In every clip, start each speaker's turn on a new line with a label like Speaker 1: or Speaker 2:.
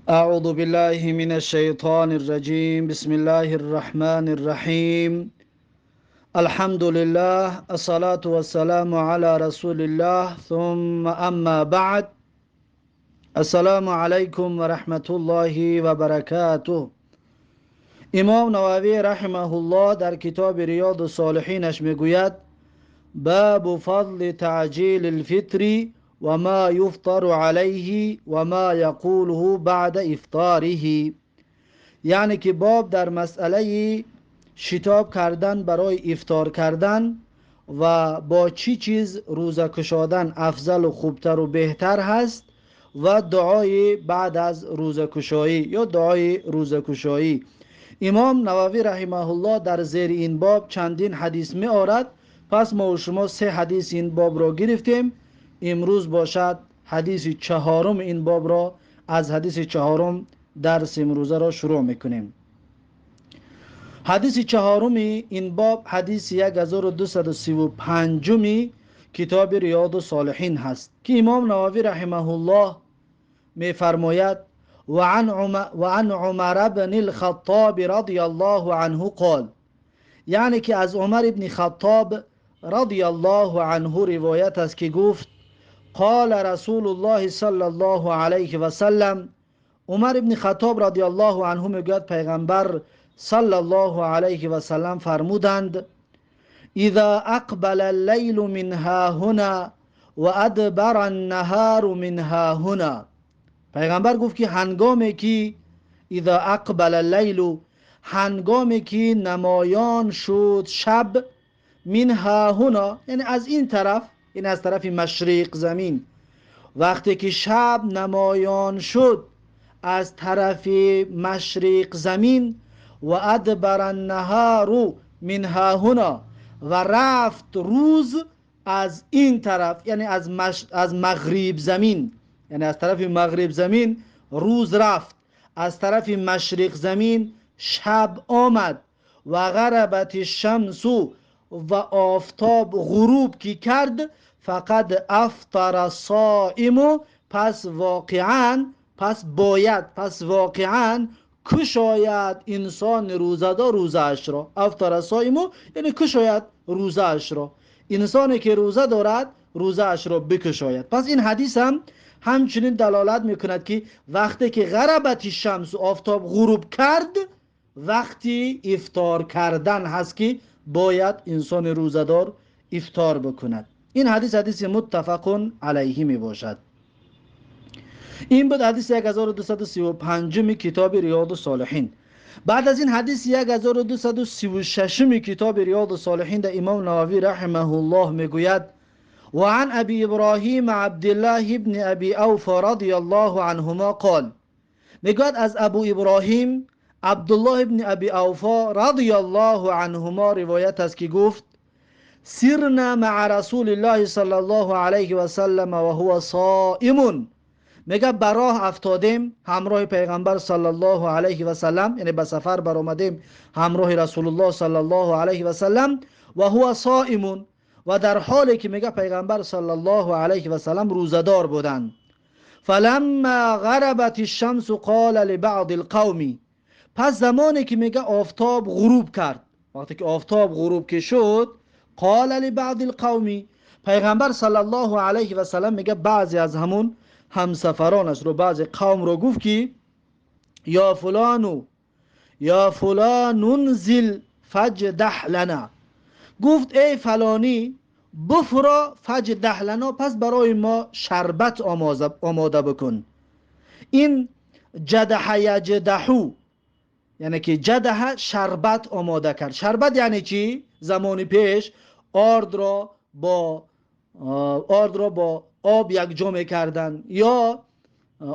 Speaker 1: أعوذ بالله من الشيطان الرجيم. بسم الله الرحمن الرحيم. الحمد لله، الصلاة والسلام على رسول الله، ثم أما بعد. السلام عليكم ورحمة الله وبركاته. امام نووی رحمه الله در کتاب ریاض الصالحینش میگوید: باب فضل تعجیل الفطر و ما یفطر علیه و ما یقوله بعد افطاره. یعنی که باب در مسئله شتاب کردن برای افطار کردن و با چی چیز روزه کشادن افضل و خوبتر و بهتر هست و دعای بعد از روزه کشایی یا دعای روزه کشایی. امام نووی رحمه الله در زیر این باب چندین حدیث می آورد. پس ما و شما سه حدیث این باب را گرفتیم. امروز باشد حدیث چهارم این باب را، از حدیث چهارم درس امروزه را شروع میکنیم. حدیث چهارم این باب حدیث 1235 کتاب ریاض الصالحین هست که امام نووی رحمه الله میفرماید: وعن عمر بن الخطاب رضی الله عنه قال. یعنی که از عمر ابن خطاب رضی الله عنه روایت است که گفت: قال رسول الله صلی الله علیه و سلم. عمر ابن خطاب رضی الله عنه میگوید پیغمبر صلی الله علیه و سلم فرمودند: اذا اقبل اللیل من ها هنا و ادبر النهار من ها هنا. پیغمبر گفت که هنگامی که اذا اقبل اللیل، هنگامی که نمایان شد شب، من ها هنا، یعنی از این طرف، این از طرف مشرق زمین، وقتی که شب نمایان شد از طرف مشرق زمین، و ادبر النهار من ها هنا، و رفت روز از این طرف، یعنی از مغرب زمین، یعنی از طرف مغرب زمین روز رفت، از طرف مشرق زمین شب آمد، و غربت الشمس، و آفتاب غروب کی کرد، فقد افطر الصائم، پس واقعا، پس باید، پس واقعا کشاید انسان روزه‌دار روزه اش را. افطر الصائم یعنی کشاید روزه اش را، انسانی که روزه دارد روزه اش را بکشاید. پس این حدیث هم همچنین دلالت میکند که وقتی که غربت شمس، آفتاب غروب کرد، وقتی افطار کردن هست که باید انسان روزه‌دار افطار بکند. این حدیث حدیث متفق علیه می باشد. این بود حدیث 1235 کتاب ریاض الصالحین. بعد از این حدیث 1236 کتاب ریاض الصالحین در امام نووی رحمه الله میگوید: وعن ابی ابراهیم عبدالله ابن ابی اوفا رضی الله عنهما قال. میگوید از ابو ابراهیم عبدالله ابن ابی اوفا رضی الله عنهما روایت است که گفت: سرنا مع رسول الله صلی الله علیه و سلم و هو صائم. میگه براه افتادیم همراه پیغمبر صلی الله علیه و سلم، یعنی به سفر برآمدیم همراه رسول الله صلی الله علیه و سلم، و هو صائم، و در حالی که میگه پیغمبر صلی الله علیه و سلم روزه‌دار بودند. فلما غربت الشمس قال لبعض القوم. پس زمانی که میگه آفتاب غروب کرد، وقتی که آفتاب غروب که شد، قال لبعض القوم، پیغمبر صلی الله علیه و سلم میگه بعضی از همون همسفرانش رو، بعضی قوم رو گفت که یا فلانو یا فلان انزل فاجدح لنا. گفت ای فلانی بفرا فاجدح لنا، پس برای ما شربت آماده بکن. این جدح یجدحو، یعنی که جدح شربت آماده کرد. شربت یعنی چی؟ زمان پیش آرد را با آب یکجا میکردن یا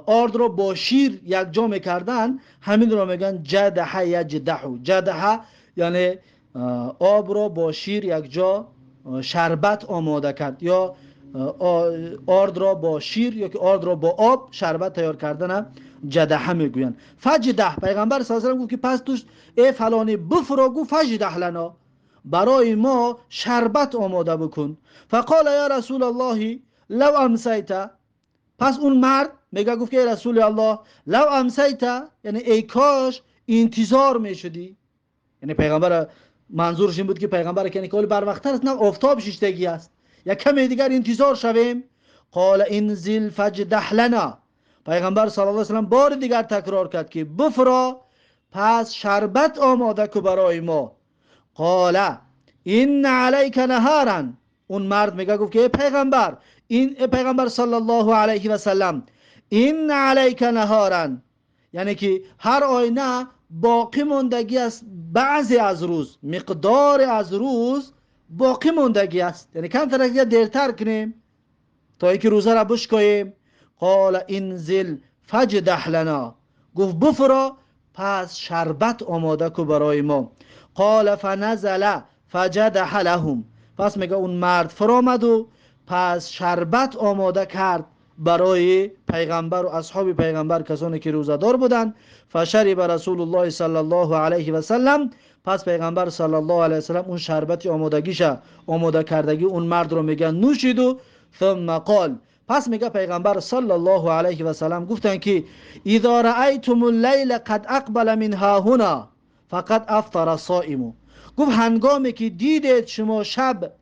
Speaker 1: آرد را با شیر یکجا میکردن، همین را میگن جدح یجدحو. جدح یعنی آب را با شیر یکجا شربت آماده کرد، یا آرد را با شیر یا که آرد را با آب شربت تیار کردن جدحه میگویند. فجده، پیغمبر صلی الله علیه و گفت که پس توش ای فلانی بفرا، گفت فجده لنا، برای ما شربت آماده بکن. فقال یا رسول الله لو امسیت. پس اون مرد میگه گفت که رسول الله لو امسیت، یعنی ای کاش انتظار میشدی. یعنی پیغمبر منظورش این بود که پیغمبر که کال بر وقت است، نه آفتاب شیشتگی است، یک کمی دیگر انتظار شویم. قال انزل فاجدح لنا. پیغمبر صلی الله علیه و سلم بار دیگر تکرار کرد که بفرا پس شربت آماده کو برای ما. قال ان علیک نهارا. اون مرد میگه گفت که ای پیغمبر، این ای پیغمبر صلی الله علیه و سلم، ان علیک نهارا، یعنی که هر آینه باقی ماندگی است، بعضی از روز، مقدار از روز باقی ماندگی است، یعنی کمتر دیگه دیرتر کنیم تا اینکه روزه را بشکاییم. قال انزل فاجدح لنا. گفت بفرا پس شربت آماده کو برای ما. قال فنزل فجدح لهم. پس میگه اون مرد فرامد و پس شربت آماده کرد برای پیغمبر و اصحاب پیغمبر، کسانی که روزه‌دار بودند. فشرب رسول الله صلی الله علیه و سلم. پس پیغمبر صلی الله علیه و سلم اون شربت آمادگیش، آماده کردگی اون مرد رو میگه نوشید. و ثم قال، پس میگه پیغمبر صلی الله علیه و سلم گفتن که اذا رأیتم اللیل قد اقبل من ها هنا فقد افطر الصائم. گفت هنگامی که دیدید شما شب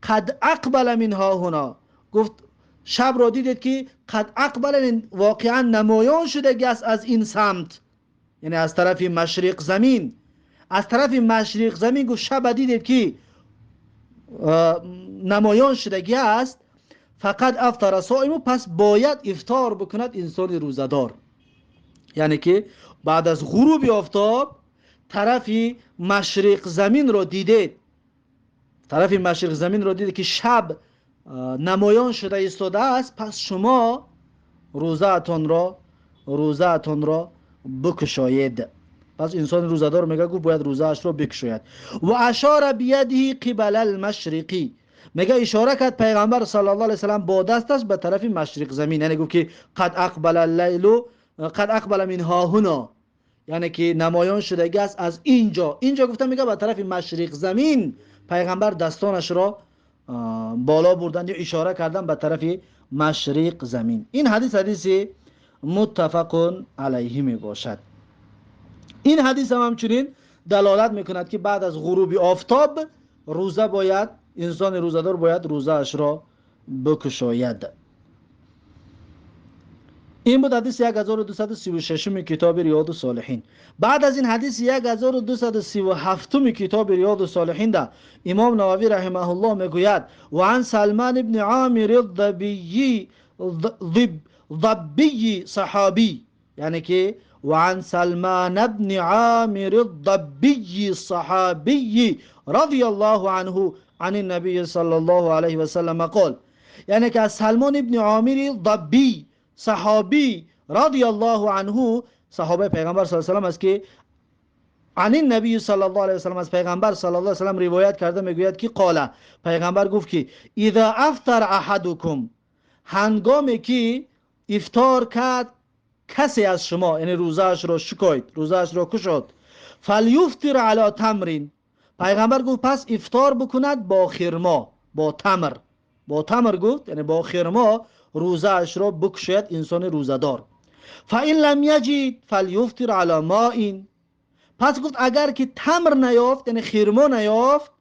Speaker 1: قد اقبل من ها هنا، گفت شب را دیدید که قد اقبل واقعا نمایان شده است از این سمت، یعنی از طرف مشرق زمین، از طرف مشرق زمین گفت شب دیدید که نمایان شدگی است. فقط افطر صائم، پس باید افطار بکند انسان روزه‌دار. یعنی که بعد از غروب آفتاب طرف مشرق زمین را دیدید، طرف مشرق زمین را دیدید که شب نمایان شده ایستاده است، پس شما روزه‌تان را بکشایید. پس انسان روزه‌دار میگه گفت باید روزه‌اش را بکشاید. و اشار بیده قبل المشرقی، میگه اشاره کرد پیغمبر صلی الله علیه و سلم با دستش به طرف مشرق زمین، یعنی گفت که قد اقبل اللیل قد اقبل من ها هنا، یعنی که نمایان شدگی است از اینجا. اینجا گفته میگه به طرف مشرق زمین پیغمبر دستانش را بالا بردن یا اشاره کردن به طرف مشرق زمین. این حدیث حدیث متفق علیه می باشد. این حدیث هم همچنین دلالت میکند که بعد از غروب آفتاب روزه باید، انسان روزه‌دار باید روزه اش را بکشاید. این بود حدیث 1236 کتاب ریاض الصالحین. بعد از این حدیث 1237 کتاب ریاض الصالحین ده امام نووی رحمه الله میگوید و عن سلمان ابن عامر الضبی ضبی صحابی، یعنی که و عن سلمان ابن عامر الضبی الصحابی رضی الله عنه عن النبی صلی الله علیه و سلم قال، یعنی که از سلمان ابن عامر ضبی صحابی رضی الله عنه، صحابه پیغمبر صلی الله علیه و سلم است که عن النبی صلی الله علیه و سلم، از پیغمبر صلی الله علیه و سلم روایت کرده میگوید که قال، پیغمبر گفت که اذا افطر احدکم، هنگامی که افطار کرد کسی از شما، یعنی روزه‌اش را شکاید، روزه‌اش را کشاد، فلیفطر علی تمرین، پیغمبر گفت پس افطار بکند با خرما، با تمر، با تمر گفت یعنی با خرما روزه‌اش را بکشاید انسان روزه‌دار. فإن لم یجد فلیفطر علی ماء، پس گفت اگر که تمر نیافت، یعنی خرما نیافت،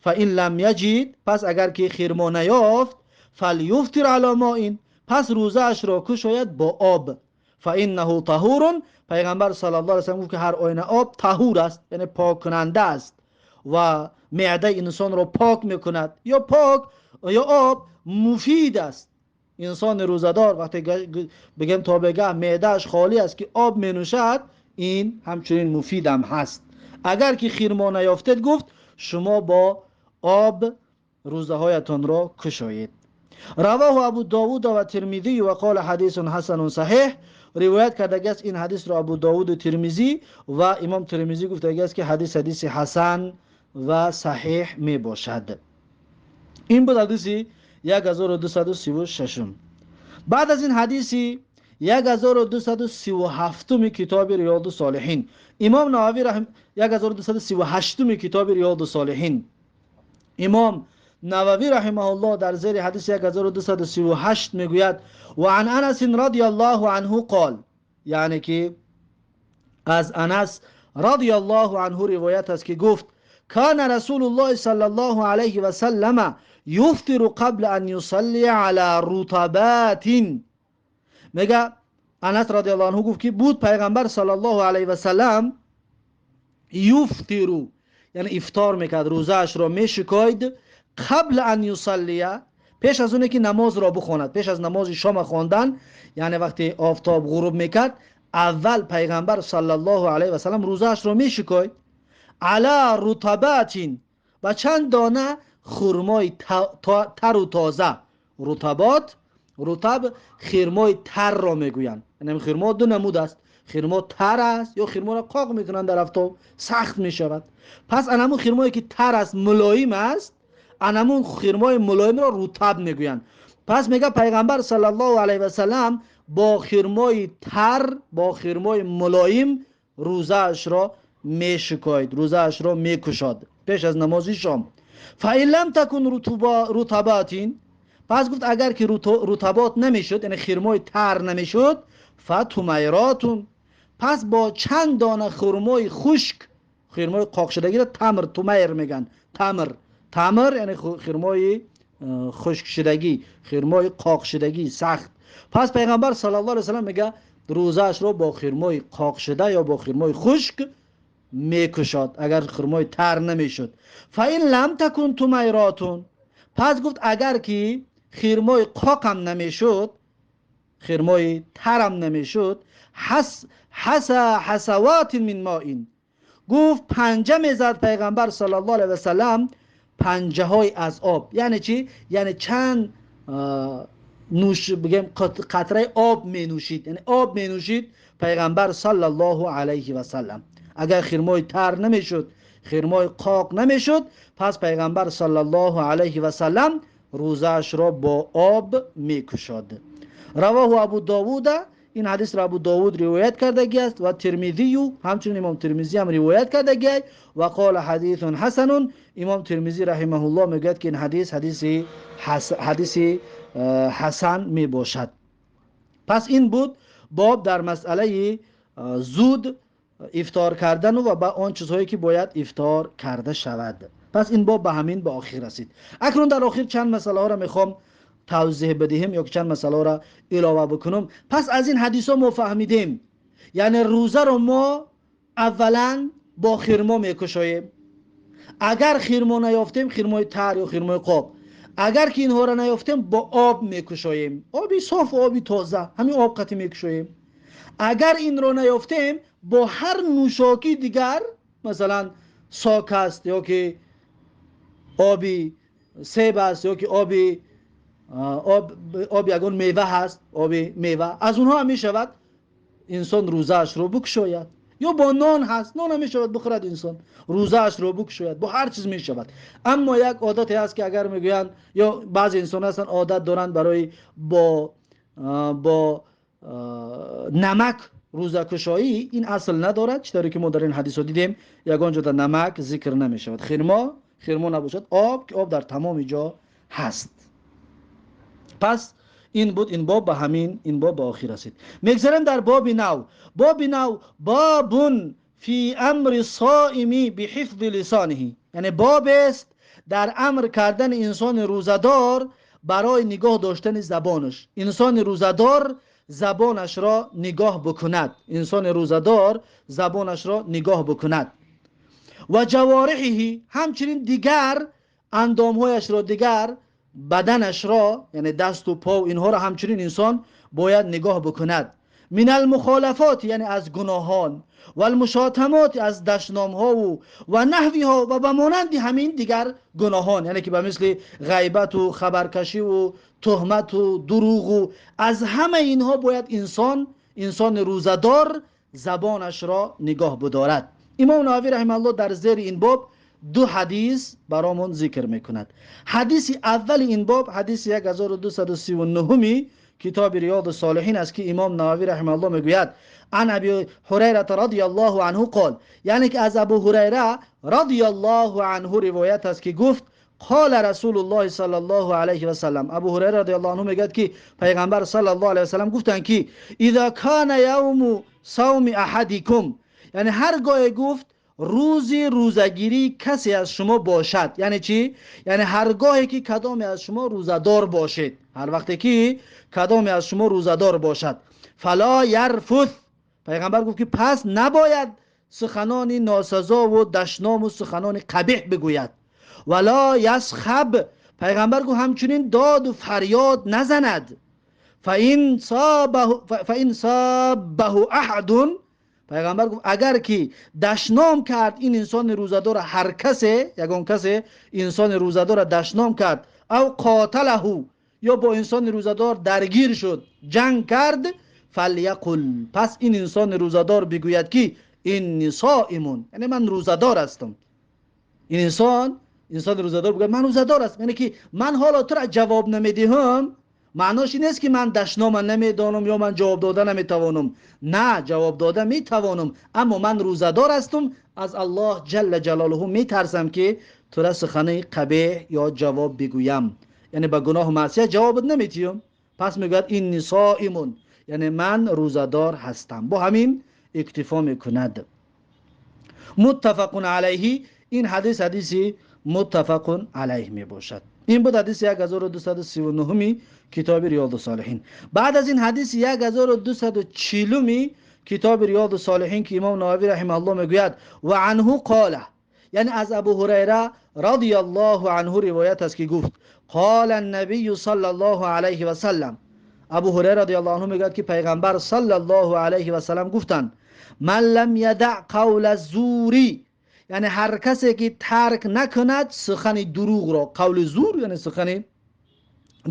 Speaker 1: فإن لم یجد، پس اگر که خرما نیافت، فلیفطر علی ماء، پس روزه‌اش را کشاید با آب. فإنه طهور، پیغمبر صلی الله علیه و سلم گفت که هر آینه آب طهور است، یعنی پاک کننده است و معده انسان را پاک میکند، یا پاک یا آب مفید است. انسان روزه‌دار وقتی بگم تا بگم معده‌اش خالی است که آب می نوشد، این همچنین مفید هم هست. اگر که خرما نیافتید، گفت شما با آب روزه هایتان را کشایید. رواه ابو داود و ترمذی و قال حدیث حسن صحیح. روایت کرده است این حدیث را ابو داود و ترمذی و امام ترمذی گفته است که حدیث حدیث حسن و صحیح می باشد. این بود حدیث 1236. بعد از این حدیث 1237 کتاب ریاض الصالحین امام نووی رحم 1238 کتاب ریاض الصالحین امام نووی رحمه الله در زیر حدیث 1238 میگوید و عن انس رضی الله عنه قال، یعنی که از انس رضی الله عنه روایت است که گفت کان رسول الله صلی الله علیه و سلم یفطر قبل ان یصلی علی رطبات. میگه انس رضی الله عنه گفت که بود پیغمبر صلی الله علیه و سلم یفطر، یعنی افطار میکرد، روزه اش را میشکاید، قبل ان یصلی، پیش از اونه که نماز را بخواند، پیش از نماز شام خواندن، یعنی وقتی آفتاب غروب میکرد اول پیغمبر صلی الله علیه و سلم روزه اش را میشکاید، علی رطبات، و چند دانه خرمای تر و تازه. رطبات، رطب خرمای تر را میگویند. یعنی خرما دو نمود است، خرما تر است یا خرما را قاق میکنند در آفتاب سخت میشود. پس انمون خرمایی که تر است، ملایم است، انمون خرمای ملایم را رطب میگویند. پس میگه پیغمبر صلی الله علیه و سلم با خرمای تر، با خرمای ملایم روزه اش را میشکاید، روزه اش را میکشاد پیش از نماز شام. فإن لم تكن رطبات، پس گفت اگر که رطبات نمیشد، یعنی خرمای تر نمیشد، فتمیرات، پس با چند دانه خرمای خشک، خرمای قاق شدگی را تمر، تمیر میگن، تمر، تمر یعنی خرمای خشک شدگی، خرمای قاق شدگی سخت. پس پیغمبر صلی الله علیه و سلم میگه روزه اش را با خرمای قاق شده یا با خرمای خشک میکشاد اگر خرمای تر نمیشد. فإن لم تكن تمیرات، پس گفت اگر که خرمای قاق هم نمیشد، خرمای ترم نمیشد، حسوات من ماء، گفت پنجه میزد پیغمبر صلی الله علیه و سلم، پنجه های از آب. یعنی چی؟ یعنی چند نوش بگیم قطره آب می نوشید، یعنی آب می نوشید پیغمبر صلی الله علیه و سلم. اگر خرمای تر نمیشد، خرمای قاق نمیشد، پس پیغمبر صلی الله علیه و سلم روزه‌اش را با آب میکشاد. رواه ابو داوود، این حدیث را ابو داوود روایت کردگی است و ترمذی، همچنین امام ترمذی هم روایت کردگی و قال حدیث حسن. امام ترمذی رحمه الله میگوید که این حدیث حدیث حسن می باشد. پس این بود باب در مسئله زود افطار کردن و با آن چیزهایی که باید افطار کرده شود. پس این باب به همین به آخر رسید. اکنون در آخر چند مسئله ها را میخوام توضیح بدهیم یا چند مسئله را علاوه بکنم. پس از این حدیث ها ما فهمیدیم یعنی روزه رو ما اولا با خرما میکشاییم. اگر خرما نیافتیم، خرمای تر یا خرمای قاب، اگر که اینها را نیافتیم با آب میکشاییم، آبی صاف و آبی تازه، همین آب قطعی میکشاییم. اگر این را نیافتیم با هر نوشاکی دیگر، مثلا ساک است یا که آبی سیب است یا که آب یگان میوه هست، آب میوه، از اونها هم میشود انسان روزه اش رو بکشاید. یا با نان هست، نان هم میشود بخورد انسان، روزه اش رو بکشاید، با هر چیز میشود. اما یک عادتی هست که اگر میگویند یا بعضی انسان هستن عادت دارند برای با نمک روزه کشایی، این اصل ندارد. چطوری که ما در این حدیث رو دیدیم یگان جا در نمک ذکر نمیشود. خرما نباشد، آب که آب در تمام جا هست. پس این بود این باب، به همین این باب به آخر رسید. میگذریم در باب نو. باب نو باب فی امر الصائم بحفظ لسانه، یعنی باب است در امر کردن انسان روزه‌دار برای نگاه داشتن زبانش. انسان روزه‌دار زبانش را نگاه بکند، انسان روزه‌دار زبانش را نگاه بکند و جوارحه، همچنین دیگر اندامهایش را، دیگر بدنش را، یعنی دست و پا و اینها را همچنین انسان باید نگاه بکند. من المخالفات، یعنی از گناهان، و المشاتمات، از دشنام ها و نحوی ها و به مانند همین دیگر گناهان، یعنی که به مثل غیبت و خبرکشی و تهمت و دروغ و از همه اینها باید انسان روزه‌دار زبانش را نگاه بدارد. امام نووی رحمه الله در زیر این باب دو حدیث برامون ذکر میکند. حدیث اول این باب حدیث 1239 کتاب ریاض الصالحین است که امام نووی رحمه الله میگوید عن ابی هریره رضی الله عنه قال، یعنی که از ابو هریره رضی الله عنه روایت است که گفت قال رسول الله صلی الله علیه و سلم، ابو هریره رضی الله عنه میگه که پیغمبر صلی الله علیه و سلم گفتند که اذا کان یوم صوم احدکم، یعنی هرگاه گفت روزی روزگیری کسی از شما باشد. یعنی چی؟ یعنی هرگاهی که کدامی از شما روزدار باشید، هر وقتی که کدامی از شما روزدار باشد، فلا یرفث، پیغمبر گفت که پس نباید سخنان ناسزا و دشنام و سخنان قبیح بگوید. ولا یسخب، پیغمبر گفت همچنین داد و فریاد نزند. فإن صابه احد، پیغمبر گفت اگر که دشنام کرد این انسان روزدار، هر کسی یگان کسی انسان روزدار دشنام کرد، او قاتله، یا با انسان روزدار درگیر شد، جنگ کرد، فلیقل، پس این انسان روزدار بگوید که اینی صائم، یعنی من روزدار هستم. این انسان روزدار بگوید من روزدار هستم، یعنی که من حالا تو را جواب نمیدهم، معناش این نیست که من دشنام نمیدانم یا من جواب داده نمیتوانم. نه، جواب داده میتوانم، اما من روزدار هستم، از الله جل جلاله میترسم که تو را سخن قبیح یا جواب بگویم، یعنی به گناه و معصیت جواب نمیتیم. پس میگوید اینی صائم، یعنی من روزدار هستم. با همین اکتفا میکند. متفق علیه، این حدیث حدیثی متفق علیه میباشد. این بود حدیث 1239 کتاب ریاض الصالحین. بعد از این حدیث 1240 کتاب ریاض الصالحین که امام نووی رحمه الله میگوید و عنه قال، یعنی از ابو هریره رضی الله عنه روایت است که گفت قال النبی صلی الله علیه و سلم، ابو هریره رضی الله عنه میگوید که پیغمبر صلی الله علیه و سلم گفتند من لم یدع قول الزور، یعنی هر کسی که ترک نکند سخن دروغ را، قول زور یعنی سخن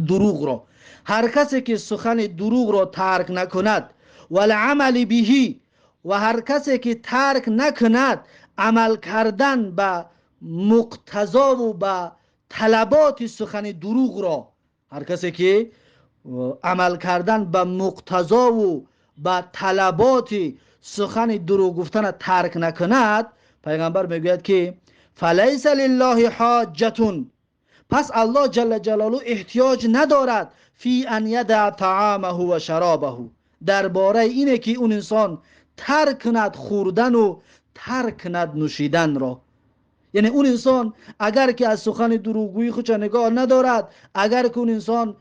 Speaker 1: دروغ را، هر کسی که سخن دروغ را ترک نکند، والعمل به، و هر کسی که ترک نکند عمل کردن به مقتضا و به طلبات سخن دروغ را، هر کسی که عمل کردن به مقتضا و به طلبات سخن دروغ گفتن ترک نکند، پیغمبر میگوید که فلیس لله حاجة، پس الله جل جلاله احتیاج ندارد فی ان یدع طعامه و شرابه، درباره اینه که اون انسان ترک کند خوردن و ترک کند نوشیدن را. یعنی اون انسان اگر که از سخن دروغگویی خودش نگاه ندارد، اگر که اون انسان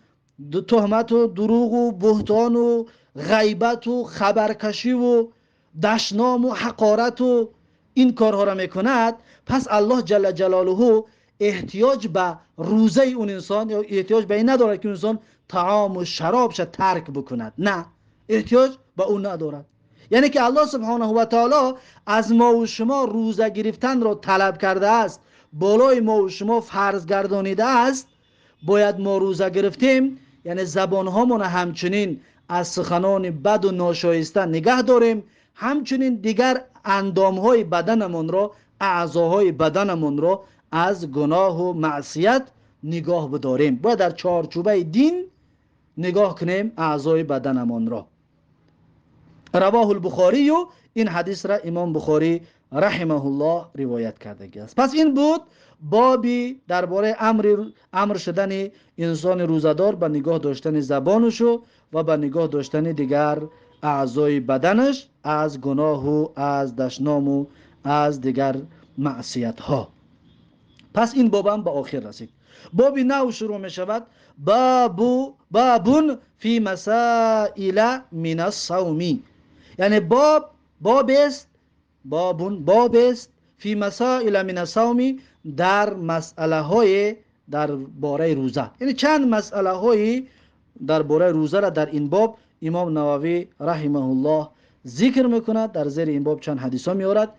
Speaker 1: تهمت و دروغ و بهتان و غیبت و خبرکشی و دشنام و حقارت و این کارها را میکند، پس الله جل جلاله احتیاج به روزه اون انسان یا احتیاج به این ندارد که اون انسان طعام و شرابش ترک بکند، نه، احتیاج به اون ندارد. یعنی که الله سبحانه و تعالی از ما و شما روزه گرفتن را طلب کرده است، بالای ما و شما فرض گردانیده است، باید ما روزه گرفتیم، یعنی زبانهامون همچنین از سخنان بد و ناشایسته نگه داریم، همچنین دیگر اندامهای بدنمون را، اعضاهای بدنمون را از گناه و معصیت نگاه بداریم. باید در چارچوبه دین نگاه کنیم اعضای بدنمان را. رواه البخاری، این حدیث را امام بخاری رحمه الله روایت کرده است. پس این بود بابی درباره امر شدن انسان روزه‌دار به نگاه داشتن زبانش و به نگاه داشتن دیگر اعضای بدنش از گناه و از دشنام و از دیگر معصیت ها. پس این بابم به آخر رسید. باب نو شروع می شود، بابون فی مسائل من الصوم، یعنی باب است، بابون باب است فی مسائل من الصوم، در مسئله های در باره روزه، یعنی چند مسئله های در باره روزه را در این باب امام نووی رحمه الله ذکر میکند. در زیر این باب چند حدیث ها میارد.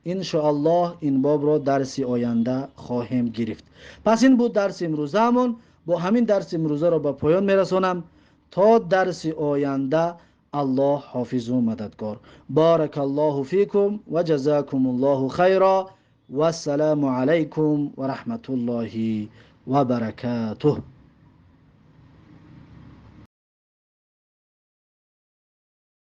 Speaker 1: ان شاء الله این باب را درس آینده خواهیم گرفت. پس این بود درس امروزمون. با همین درس امروزه را به پایان میرسانم. تا درس آینده الله حافظ و مددگار. بارک الله فیکم و جزاکم الله خیرا و السلام علیکم و رحمت الله و برکاته.